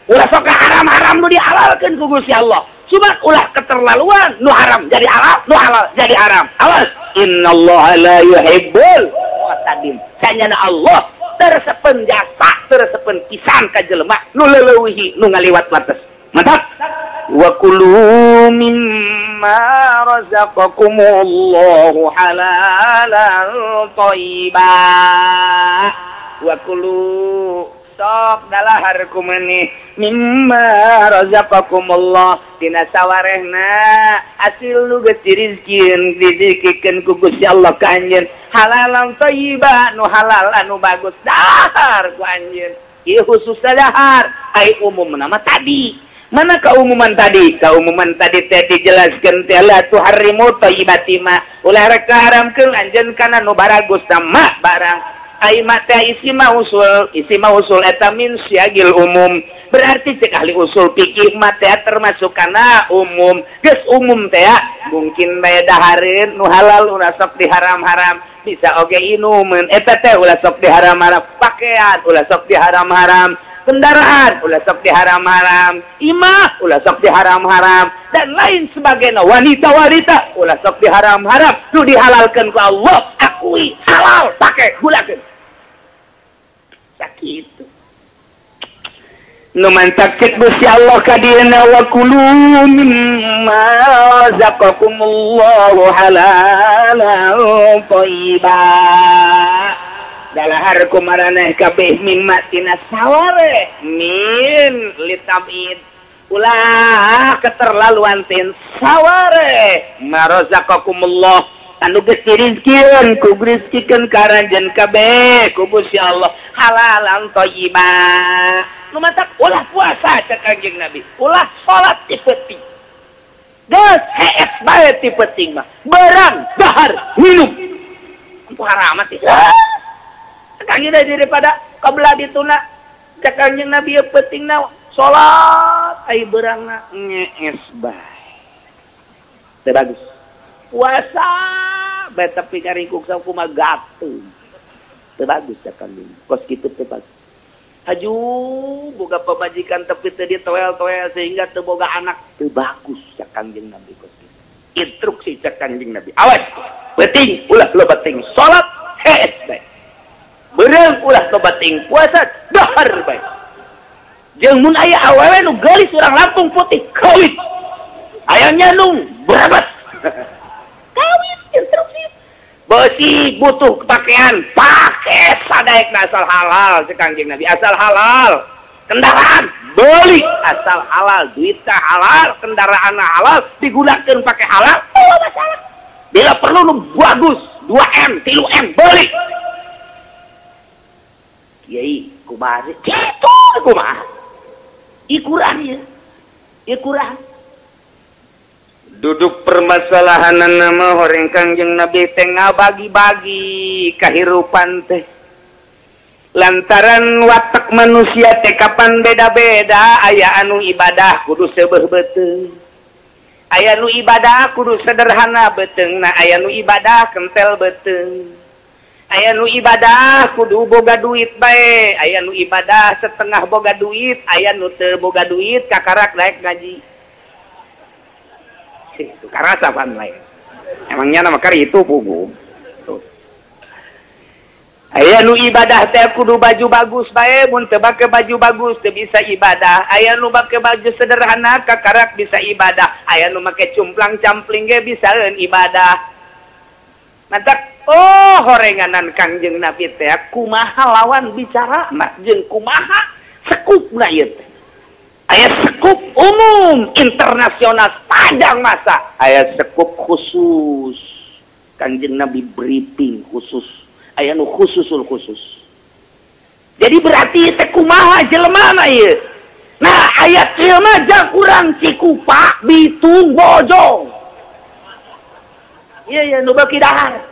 [SPEAKER 1] Ulah sok haram-haram nu dihalalkeun ku Gusti Allah. Cuma ulah keterlaluan nu haram jadi halal, nu halal jadi haram. Awas, innallaha la yuhibbul mu'tadin. Sanyana Allah tersepen jasa, tersepen pisan ka jelema nu leuweuhi nu ngaliwat batas. Mantap. Wa kulu mimma razaqakumullahu halalan thayyiba. Wa kulu sok dalahar kumaneh mimma razaqakumullah tina sawarehna hasil nu geus dirizkieun dizikikeun ku Gusti Allah ka anjeun halalan thayyiba nu halal anu bagus dahar ku anjeun ieu khusus dahar ai umumna mah tadi mana keumuman tadi keumuman tadi teh dijelaskeun teh la tuharrimu thayyibati ma ulah rek haramkeun anjeun kana nu baragus sama barang ai mata isi mausul eta min syagil umum berarti cek ahli usul fikih mata termasuk kana umum geus umum teh mungkin bae dahareun nu halal ulah sok diharam-haram bisa oge inumeun eta teh ulah sok diharam-haram pakaian ulah sok diharam-haram kendaraan ulah sok diharam-haram imah ulah sok diharam-haram dan lain sebagainya wanita-wanita ulah sok diharam-haram nu dihalalkeun ku Allah akui halal pake gulakeun sakitu nu mantak cek Gusti Allah ka dieuna wa kulu mimma razaqakumullahu halalan thayyiba dalahar kumaraneh kabeh mimma tina saware min litabid ulah keterlaluan tin saware marazaqakumullah anu geus dirizkieun ku rizkikeun ka aranjeun kabeh ku Gusti Allah halalan thayyiba nu matak ulah puasa cek Kangjeng Nabi ulah salat ti peuting geus hees bae ti peuting mah barang dahar minum ampuh haram teh Kangjeng daripada kabelah dituna cek Kangjeng Nabi ieu peutingna salat ai beurangna ngees bae teu bagus puasa bae tapi karingkuk sakumaha gatung teu bagus cek Kangjeng kos kitu teu bagus haju boga pamajikan tapi teu ditoel-toel sehingga teu boga anak teu bagus cek Kangjeng Nabi kos kitu instruksi cek Kangjeng Nabi awas penting ulah loba ting salat hees bae beurang ulah loba ting puasa dahar bae jeung mun aya awewe nu geulis urang Lampung putih kawin. Aya nyandung berabat. Kawin instruksi. Besi butuh pakaian, pakai sadaek asal halal cek Kangjeng Nabi, asal halal. Kendaraan beli asal halal, duitnya halal, kendaraan halal, digunakan pakai halal, oh masalah. Bila perlu nu bagus, 2M, 3M beli. Kiai kumaha sih? Kitu kumaha? Ieu kurang ieu. Ieu kurang. Duduk permasalahan nama horeng Kangjeng Nabi teh ngabagi-bagi kahirupan teh. Lantaran watak manusia teh kapan beda-beda, aya anu ibadah kudu seubeuh beuteung. Aya nu ibadah kudu sederhana beuteungna, aya nu ibadah kentel beuteung. Aya nu ibadah kudu boga duit bae, aya nu ibadah setengah boga duit, aya nu teu boga duit kakarak daek ngaji. Karasa pan lain. Emangnya nama kari itu pugu. Aya nu ibadah teh kudu baju bagus bae, mun teu make baju bagus teu bisa ibadah. Aya nu make baju sederhana kakarak bisa ibadah. Aya nu make cumplang campling ge bisaeun ibadah. Mantak oh horenganan Kangjeng Nabi teh kumaha lawan bicarana jeung kumaha sekupna ieu teh. Aya sekup umum internasional sepanjang masa, aya sekup khusus. Kangjeng Nabi briefing khusus. Aya nu khususul khusus. Jadi berarti teh kumaha jelema mah ieu. Nah, ayat ieu mah jang urang Cikupa, Bitung, Bojong. Ieu ya nu beuki dahar.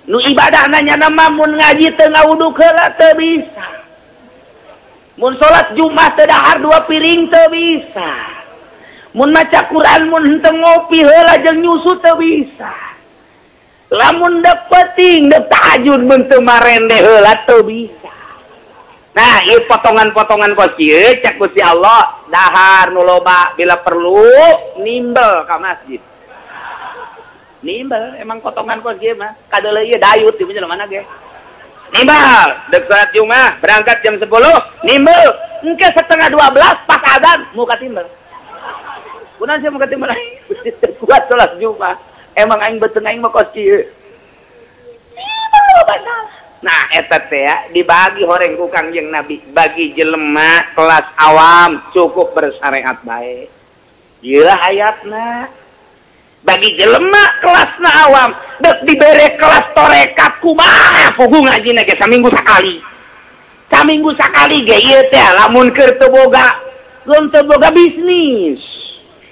[SPEAKER 1] Nu ibadahna nya mah mun ngaji teu ngawuduk heula teu bisa. Mun salat Jumat teu dahar 2 piring teu bisa. Mun maca Quran mun henteu ngopi heula jeung nyusu teu bisa. Lamun dek penting dek tahajud mun teu marende heula teu bisa. Nah, ieu potongan-potongan kos ieu cek Gusti Allah dahar nu loba bila perlu nimbel ka masjid. Nimbel emang potongan kos ieu mah kadeuleu ieu dayut di mana ge. Nimbel dek salat Jumat berangkat jam 10 nimbel engke 11:30 pas azan muka timbel. Kunaon sia muka timbel kuat salat Jumat. Emang aing beuteung aing mah kos kieu. Nah, eta teh dibagi horeng ku Kangjeng Nabi, bagi jelema kelas awam cukup bersyariat bae. Ieu ayatna. Bagi jelema kelasna awam, dek dibere kelas torekat kumaha puguh ngajina ge saminggu sakali. Saminggu sakali ge ieu teh lamun keur teu boga, lamun teu boga bisnis.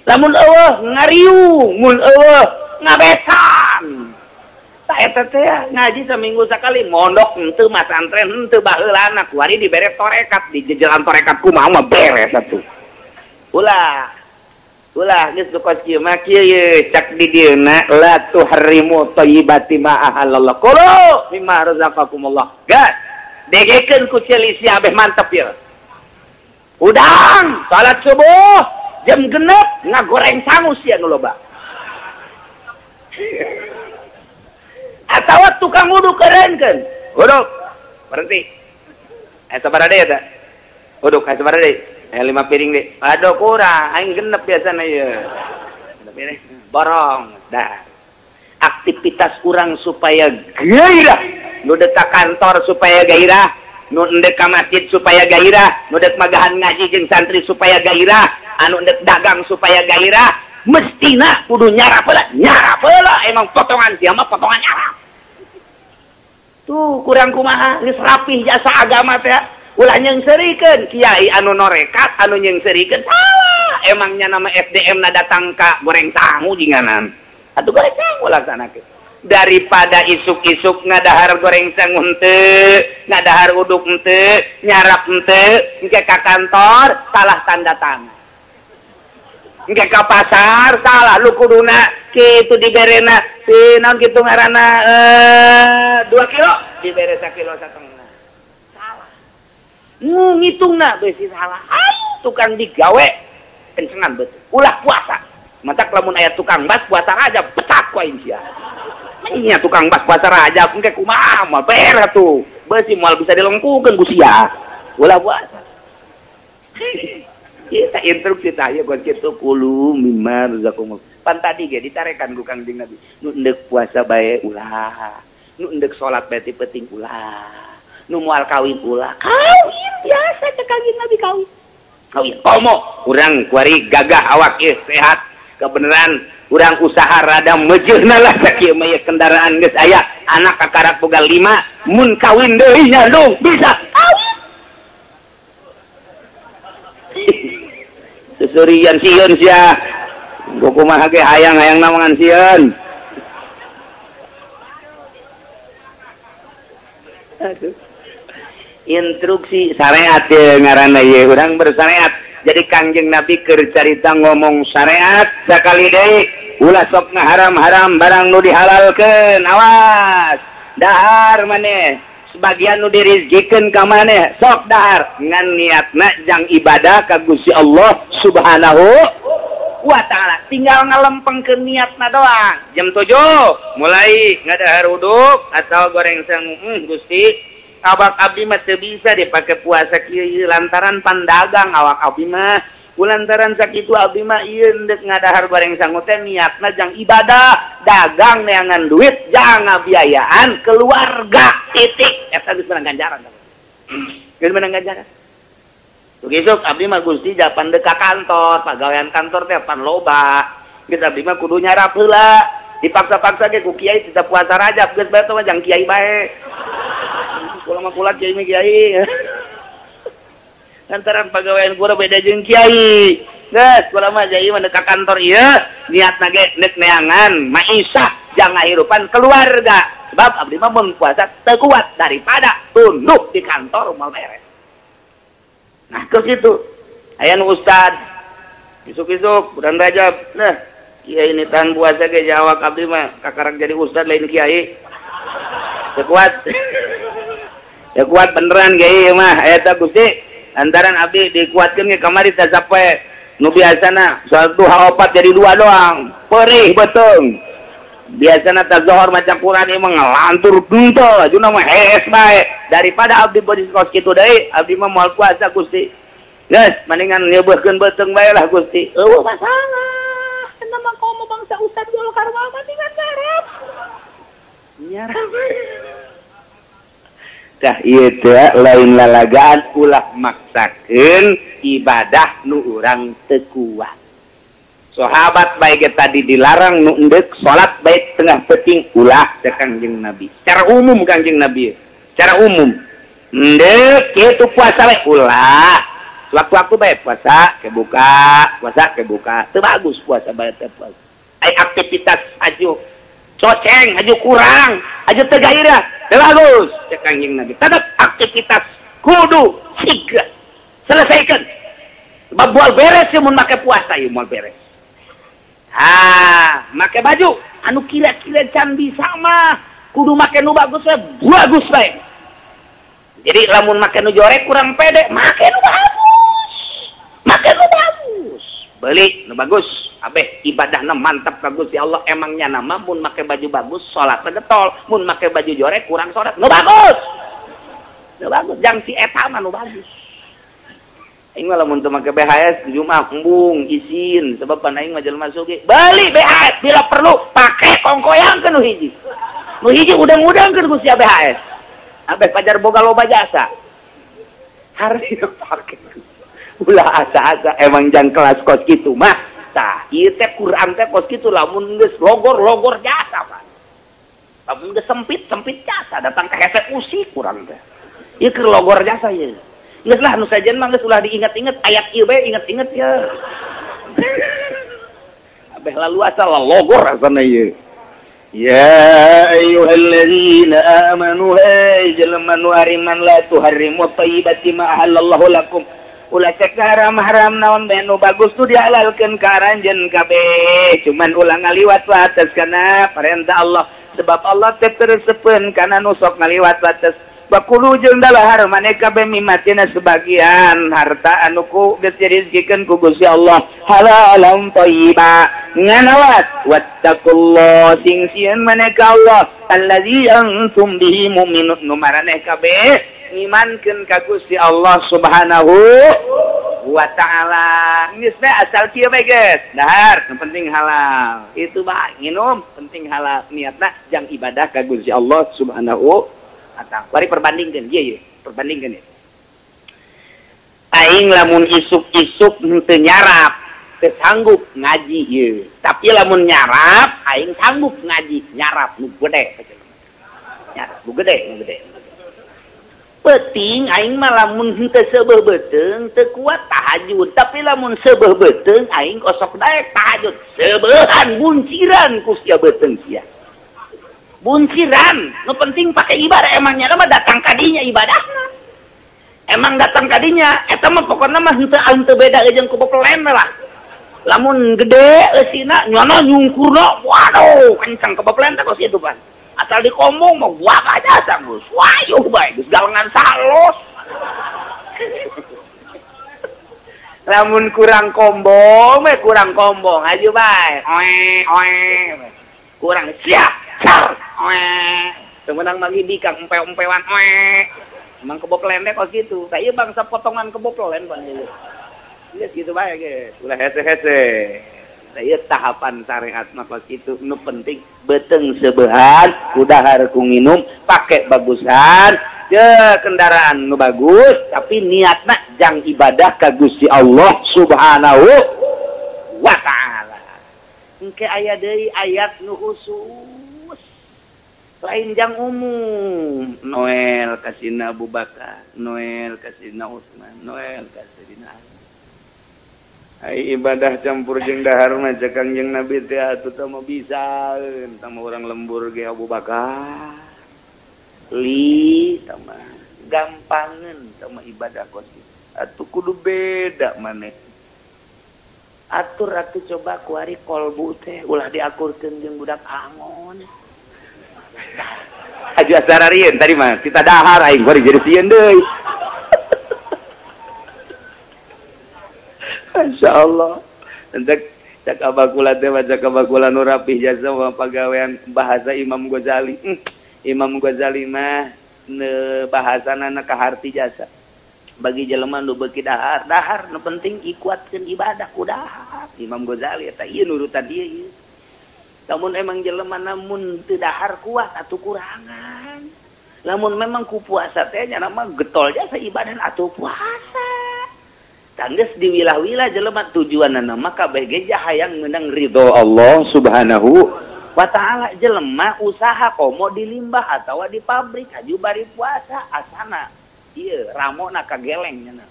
[SPEAKER 1] Lamun eueuh ngariung, mun eueuh ngabesan. Tak eta teh ngaji seminggu sekali mondok henteu masantren henteu baheulana kuari dibere torekat di jejelan torekat kumaha mah beres atuh. Ulah. Ulah geus nu kos kieu mah kieu ye cak di dieuna la tuharrimu thayyibati ma ahallallah. Kulu mimma razaqakumullah. Gas. Degekeun ku ceuli sia abeh mantep ieu. Udang salat subuh jam 6 ngagoreng sangu sia nu loba. Atawa tukang uduk kerenkeun. Uduk. Berhenti. Sabaraha deui eta? Uduk sabaraha deui? 5 piring deui. Aduh kurang, aing genep biasana ieu. 5 piring. Borong. Dah. Aktivitas urang supaya gairah. Nu deuk ka kantor supaya gairah, nu endek ka masjid supaya gairah, nu deuk magahan ngaji jeung santri supaya gairah, anu endek dagang supaya gairah. Mestina kudu nyarap heula, nyarap heula emang potongan sia mah potongan nyarap. Tuh kurang kumaha geus rapih jasa agama teh ulah nyeungseurikeun kiai anu norekat anu nyeungseurikeun salah. Emangnya nama SDM na datang ka goreng sangu jinganan. Atuh goreng sangu laksanakeun. Daripada isuk-isuk ngadahar goreng sangu henteu, ngadahar uduk henteu, nyarap henteu, engke ka kantor salah tanda tangan. Engke ka pasar salah lu kuduna kitu diberena si naon kitu ngaranna 2 kilo dibere sakilo satengah. Salah. Ngitungna beusi salah. Ayo tukang digawe kencengan betul. Ulah puasa. Matak lamun aya tukang bas puasa Rajab pecat ku aing sia. Nya tukang bas puasa Rajab engke kumaha moal beres atuh. Beusi moal bisa dilengkukeun ku sia. Ulah puasa. Kita instruksi tah ieu kos kitu kulu mimma razaqakumullah. Pan tadi ge ditarekan ku Kangjeng Nabi, nu endek puasa bae ulah, nu endek salat bae ti penting ulah, nu moal kawin ulah.
[SPEAKER 3] Kawin biasa cek Kangjeng Nabi kawin.
[SPEAKER 1] Kawin komo urang kuari gagah awak ieu sehat kebenaran urang usaha rada mejeuhna lah sakieu mah kendaraan geus aya anak kakarak boga 5 mun kawin deui nyandung bisa
[SPEAKER 3] kawin.
[SPEAKER 1] Seserian sieun sia kumaha ge hayang-hayang namangan sieun. Aduh. Instruksi syariat ye ngaranna ye urang bersyariat. Jadi Kangjeng Nabi keur carita ngomong syariat sakali deui ulah sok ngaharam-haram barang nu dihalalkeun, awas dahar maneh sebagian nu dirizkikeun ka maneh sok dahar ngan niatna jang ibadah ka Gusti Allah Subhanahu wa ta'ala, tinggal ngalempengkeun niatna doang. Jam 7 mulai ngadahar uduk atau goreng sangu. Gusti awak abdi mah teu bisa dipake puasa kieu lantaran pandagang awak abdi mah lantaran sakitu abdi mah ieu endek ngadahar goreng sangu teh niatna jang ibadah dagang neangan duit jang ngabiayaan keluarga titik eta geus menang ganjaran, geus menang ganjaran. Isuk abdi mah Gusti japan dek ka kantor pagawean kantor teh pan loba geus abdi mah kudu nyarap heula dipaksa-paksa ge ku kiai tidak puasa Rajab geus bae mah jang kiai bae. Kula mah kula kiai mah kiai. Lantaran pagawean kula beda jeung kiai. Geus kula mah jadi mah ka kantor ieu niatna ge nek neangan maisah jang ngahirupan keluarga. Sebab abdi mah mun puasa teu kuat daripada tunduk di kantor moal beres. Nah ke situ aya nu ustad isuk-isuk bulan Rajab. Nah kiai ini tahan puasa ge jawab abdi mah kakarak jadi ustad lain kiai. Teu kuat. Ya kuat beneran kiai mah eta Gusti lantaran abdi dikuatkeun ge kamari teh sampai nu biasana salat duha 4 jadi 2 doang perih beuteung biasana teh zohor maca Quran ieu mah ngalantur henteu ajuna mah hees bae daripada abdi bodi kos kitu deui abdi mah moal puasa Gusti geus mendingan nyeubeurkeun beuteung bae lah Gusti
[SPEAKER 3] eueuh masalah eta mah komo bangsa ustad Golkar mah mendingan nyarap
[SPEAKER 1] nyarap. Tah ieu teh lain lalagaan ulah maksakeun ibadah nu urang teu kuat. Sahabat bae ge tadi dilarang nu endek salat bae tengah peuting ulah teh Kangjeng Nabi. Secara umum Kangjeng Nabi, secara umum endek kitu puasa bae ulah. Waktu-waktu bae puasa kebuka, puasa kebuka. Teu bagus puasa bae teh puasa. Ai aktivitas aju coceng, aju kurang, aju teu gairah. Bagus cek Kangjeng Nabi tetap aktivitas kudu siga selesaikan sebab moal beres mun make puasa ieu moal beres. Ah make baju anu kira-kira can bisa mah kudu make nu bagus we bagus bae. Jadi lamun make nu jorek kurang pede make nu bagus, make nu bagus beli nu bagus abeh ibadahna mantap ka Gusti Allah. Emangnya nama mun make baju bagus salatna getol mun make baju jorek kurang salat nu bagus, nu bagus jang si eta mah nu bagus. Aing mah lamun teu make BHS Jumat embung isin sebab pan aing mah jelema sugih beli BHS bila perlu pake kongkoyangkeun nu hiji, nu hiji udang-udangkeun ku sia BHS abeh pajar boga loba jasa hari pake ulah asa-asa emang jang kelas kos kitu mah. Tah ieu teh Quran teh kos kitu lamun geus logor-logor jasa Pak. Lamun geus sempit-sempit jasa datang ka hese usik kurang teh. Ieu keur logor jasa ieu. Geus lah nu sajen mah geus ulah diinget-inget ayat ieu bae inget-inget ye. Abeh lalu asal logor asana ieu. Ya ayyuhalladzina amanu hey jelema nu ariman la tuharrimu thayyibati ma ahallallahu lakum. Ulah cek haram-haram naon bae nu bagus tuh dihalalkeun ka aranjeun kabeh cuman ulah ngaliwat batas kana perintah Allah sebab Allah teh teu kana nu sok ngaliwat batas. Bakulu jeung dalahar maneh kabeh mimatina sebagian harta anu ku geus dirizkikeun ku Gusti Allah halalan thayyiba ngan awas wattaqullah sing sieun maneh ka Allah allazi antum bihi mu'minun nu maraneh kabeh ngimankeun ka Gusti Allah Subhanahu wa ta'ala. Geus bae asal kieu bae geus. Dahar nu penting halal. Itu bae nginum penting halal niatna jang ibadah ka Gusti Allah Subhanahu wa ta'ala. Bari perbandingkeun ieu ieu, perbandingkeun ieu. Aing lamun isuk-isuk henteu nyarap, teu sanggup ngaji ieu. Tapi lamun nyarap, aing sanggup ngaji, nyarap nu gede. Nyarap nu gede, nu gede. Penting aing mah lamun henteu seubeuh beuteung teu kuat tahajud, tapi lamun seubeuh beuteung aing osok daek tahajud. Seubeuhan bunciran ku sia beuteung sia. Bunciran, nu penting pake ibadah emangnya mah datang kadinya ibadahna. Emang datang kadinya eta mah pokona mah henteu beda jeung ku bopelen lah. Lamun gede eusina nyana nyungkurna, waduh kencang kebopelen teh kos kitu pan. Asal dikomong mah buak aja sanggup. Wayuh bae geus galengan salos. Lamun kurang kombong we kurang kombong aju bae. Oe oe. Kurang siap car. Oe. Teu meunang magi bikang empew-empewan oe. Emang keboplen teh kos kitu. Ka ieu bangsa potongan keboplen pan ieu. Geus kitu bae geus. Ulah hese-hese. Ieu tahapan syariat mah kos kitu. Nu penting beuteung seubeuhan, kudahar ku nginum, pake bagusan, je kendaraan nu bagus, tapi niatna jang ibadah ka Gusti Allah Subhanahu wa ta'ala. Engke aya deui ayat nu khusus. Lain jang umum. Noel ka Sayyidina Abu Bakar, Noel ka Sayyidina Utsman, Noel ka Sayyidina Ali. Ai ibadah campur jeung dahar mah cek Kangjeng Nabi teh atuh teh mah bisa tah mah urang lembur ge Abu Bakar. Li tah mah gampangeun tah mah ibadah kos kitu. Atuh kudu beda maneh. Atur atuh coba kuari kolbu teh ulah diakurkeun jeung budak angon. Haji asararieun tadi mah kita dahar aing bari jadi sieun deui. Masya Allah. Cek abakula teh baca kabakula nu rapih jasa pagawean bahasa Imam Ghazali. Imam Ghazali mah ne bahasana na kaharti jasa. Bagi jelema nu beuki dahar, dahar nu penting ikuatkeun ibadah ku dahar. Imam Ghazali eta ieu nurutan ieu ieu. Lamun emang jelema namun teu dahar kuat atuh kurangan. Lamun memang ku puasa teh nya mah getol jasa ibadah atuh puasa. Tangges diwilah-wilah jelema tujuanna mah kabeh ge hayang meunang ridho Allah Subhanahu wa ta'ala. Jelema usaha komo di limbah atawa di pabrik aju bari puasa asana ieu ramona kageleng nya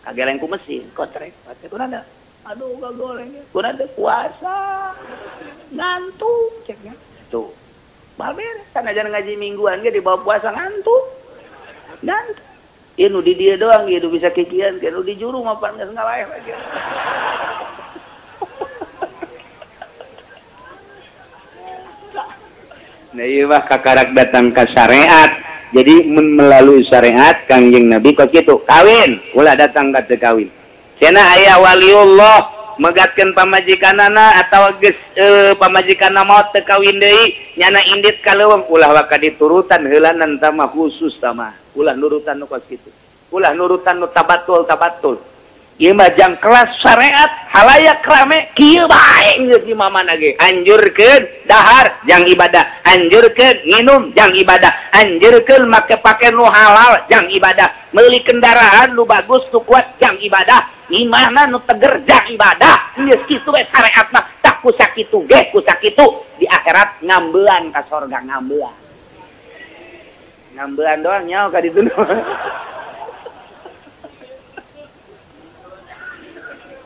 [SPEAKER 1] kageleng ku mesin kotrek pate kurang aduh kagoleng kurang puasa ngantuk ceknya tuh baber sanajan ngaji mingguan ge dibawa puasa ngantuk ngantuk. Ieu nu di dieu doang ieu nu bisa kikian, nu di juru mah pan geus ngalaeh lagi. Nah ieu mah kakarak datang ka syariat. Jadi melalui syariat Kangjeng Nabi kos kitu, kawin, ulah datang ka teu kawin. Cenah aya waliullah megatkeun pamajikanana atawa geus pamajikanna maot teu kawin deui, nyana indit ka leuweung ulah waka diturutan heulanan tah mah khusus tah mah. Ulah nurutan nu kos kitu. Ulah nurutan nu tabatul-tabatul. Ieu mah jang kelas syariat halayak rame kieu bae geus di mamana ge. Anjurkeun dahar jang ibadah, anjurkeun nginum jang ibadah, anjurkeun make pake nu halal jang ibadah, meuli kendaraan nu bagus nu kuat jang ibadah, imahna nu teger jang ibadah. Geus kitu we syariat mah tah ku sakitu ge ku sakitu di akhirat ngambean ka sorga ngambean. Ngambean doang nyaho ka ditu.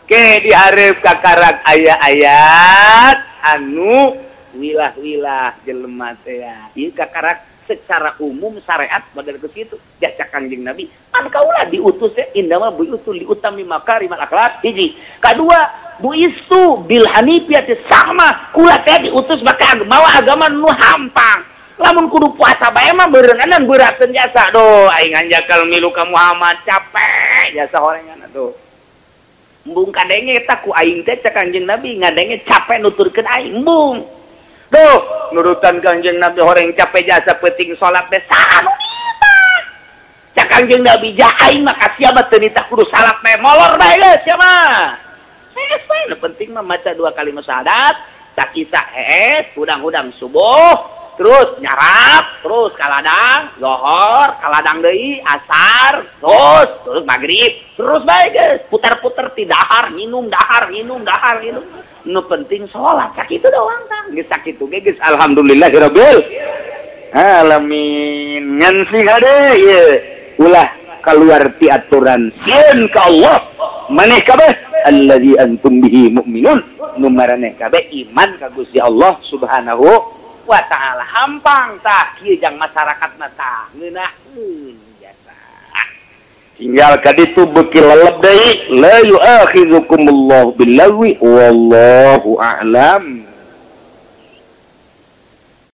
[SPEAKER 1] Ke dihareup kakarak aya-ayat anu wilah-wilah jelema teh. Ieu kakarak secara umum syariat badal ke situ. Jasa Kangjeng Nabi. Pan kaula diutus teh indama buitu liutami makarimal akhlak hiji. Kadua buistu bil hanifiyati sama. Kula teh diutus maka mawa agama nu hampang. Lamun kudu puasa bae mah beureunganan beurateun jasa doh aing anjakal milu ka Muhammad capek jasa horengan atuh. Embung kadenge eta ku aing teh cek Kangjeng Nabi ngadenge capek nuturkeun aing embung. Duh nurutan Kangjeng Nabi horeng capek jasa peuting salat teh saha nu Kangjeng Nabi ja aing mah ka sia mah teu nitah kudu salat bae molor bae geus sia mah. Hees bae nu penting mah maca dua kalimat syahadat, sakisa hees, hudang-hudang subuh, terus nyarap, terus kaladang, zohor, kaladang deui, asar, terus maghrib, terus bae geus, putar-putar ti dahar, minum, dahar, minum, dahar, minum. Nu penting salat, sakitu doang tah. Geus sakitu ge geus alhamdulillahirabbil alamin. Ngan sing hade ieu ulah keluar ti aturan sieun ka Allah. Maneh kabeh allazi antum bihi mu'minun, nu maraneh kabeh iman ka Gusti Allah Subhanahu wa ta'ala. Hampang tah kieu jang masyarakat mah tah ngeunaheun biasa.
[SPEAKER 2] Tinggal ka ditu beuki lelep deui, la yu'akhidzukumullahu billawi wallahu a'lam.